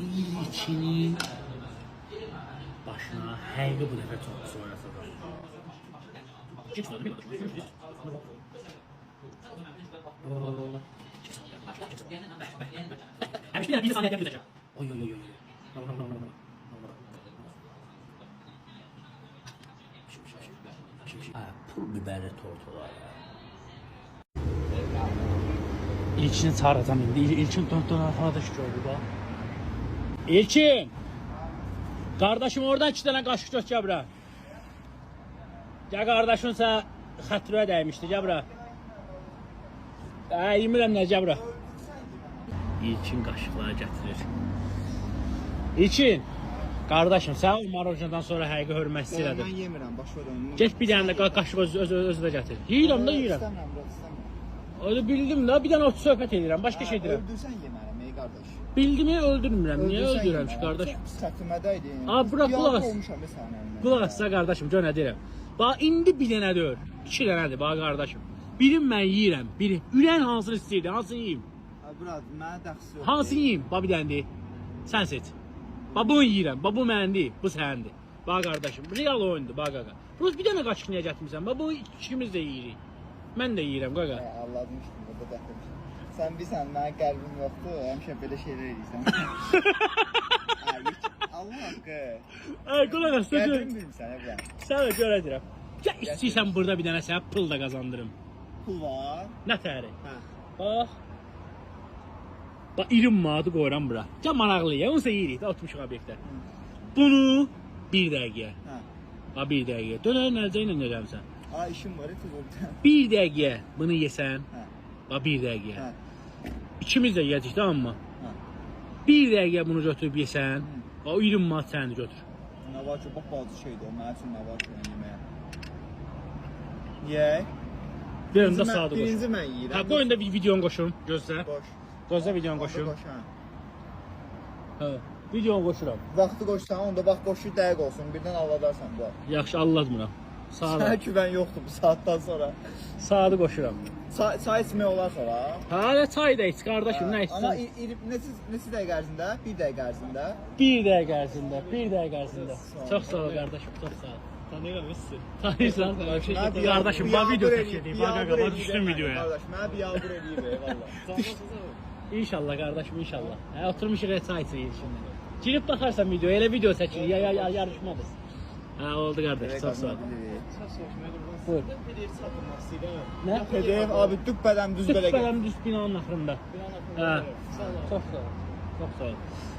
İlkinin başına həqiqi bu dəfə çox pis oynasada. Oy oy oy oy. Pul biberli tort olar. İlkini çağıracağım indi. İlkin dön gördü bax. İlkin! Qardaşım oradan 2 dənə qaşıq götür gəl bura. Gəl qardaşın sənə xətrəyə dəymişdi, gəl bura. Hə, yemirəm nə, gəl bura. İlkin qaşıqları gətirir. İlkin, qardaşım, sən o marojnadan sonra həqiqi hörmətsiz elədim. Mən yemirəm, başa dönüm. Get bir dənə də qaşıq özü də gətir. Yeyirəm də yeyirəm. İstəmirəm, bırak, istəmirəm. Öyle bildim də, bir dənə otur söhbət edirəm, başqa şey deyirəm. Öldürsən yemərəm, ey qardaş. Bildimi öldürmürəm, niyə öldürürəm ki qardaş? Çox pis xətrimə dəydin. Abi, bırak, qulaq as. Olmuşam sənin əlindən. Qulaq as qardaşım, gör nə deyirəm. Bax indi bir dənə deyir, 2 dənədir bax qardaşım. Birini mən yeyirəm, biri. Ürən hansını istəyirdi, hansını yeyim? Bırak, mənə dəxsi yoxdur. Hansını yeyim? Bax bir dənədir. Sən seç. Bax bunu yeyirəm, bax bu mənimdir, bu sənindir. Bax qardaşım, real oyundur bax qaqa. Rus bir dənə qaşıq niyə gətirmisən? Bax bunu ikimiz də yeyirik. Mən də yeyirəm qaqa. Anlamışdım, burada dəxilmişdim. Sən bilirsən, mənim qəlbim yoxdur, həmişə belə şeylər edirsən. Allah haqqı. Ay qulaq as, Qədrim bilmirsən, bura. Sənə görə deyirəm. Gəl istəyirsən burada bir dənə sənə pul da qazandırım. Pul var. Nə təri? Hə. Bax. Bax 20 manatı qoyuram bura. Gəl maraqlı ye, onsuz da yeyirik də oturmuşuq obyektə. Bunu bir dəqiqəyə. Hə. Bax bir dəqiqəyə. Dönər necə ilə ödəmsən? Aa, işim var, tez ol. Bir dəqiqəyə bunu yesən. Hə. Bax bir dəqiqəyə. Hə. İkimiz də yeyəcəyik də amma. Hə. Bir dəqiqəyə bunu götürüb yesən, bax o 20 manat sənin götür. Nə var ki, bax balaca şeydir o, mənim üçün nə var ki, onu yeməyə. Yeyək. Verin də saatı qoşum. Birinci mən yeyirəm. Hə, qoyun da bir videonu qoşum, gözlə. Qoş. Gözlə videonu qoşum. Qoş, hə. Hə, videonu qoşuram. Vaxtı qoşsan, onda bax qoşu dəqiq olsun, birdən alladarsan bu. Yaxşı, allatmıram. Saat. Sənə güvən yoxdur bu saatdan sonra. Saatı qoşuram. Çay içmək olar sonra. Hələ çay da iç qardaşım, nə Amma içsən? neçə dəqiqə ərzində? Bir dəqiqə ərzində. Bir dəqiqə ərzində, bir dəqiqə ərzində. Çox sağ ol qardaşım, çox sağ ol. Tanıyıram sizi. Tanıyırsan? Qardaşım, bax video çəkirdik, bax qaqa, bax düşdüm videoya. Qardaş, mənə biabır eləyib, eyvallah. İnşallah qardaşım, inşallah. Hə, oturmuşuq çay içirik şimdi. Girib baxarsan videoya, elə video çəkirik, ya yarışmadır. Hə, oldu qardaş, çox sağ ol. Buyur. PDF satılmaq istəyirəm. Nə? PDF abi düpbədəm düz belə gəl. Düpbədəm düz binanın axırında. Binanın Hə. axırında. Sağ ol. Çox sağ ol. Çox sağ ol.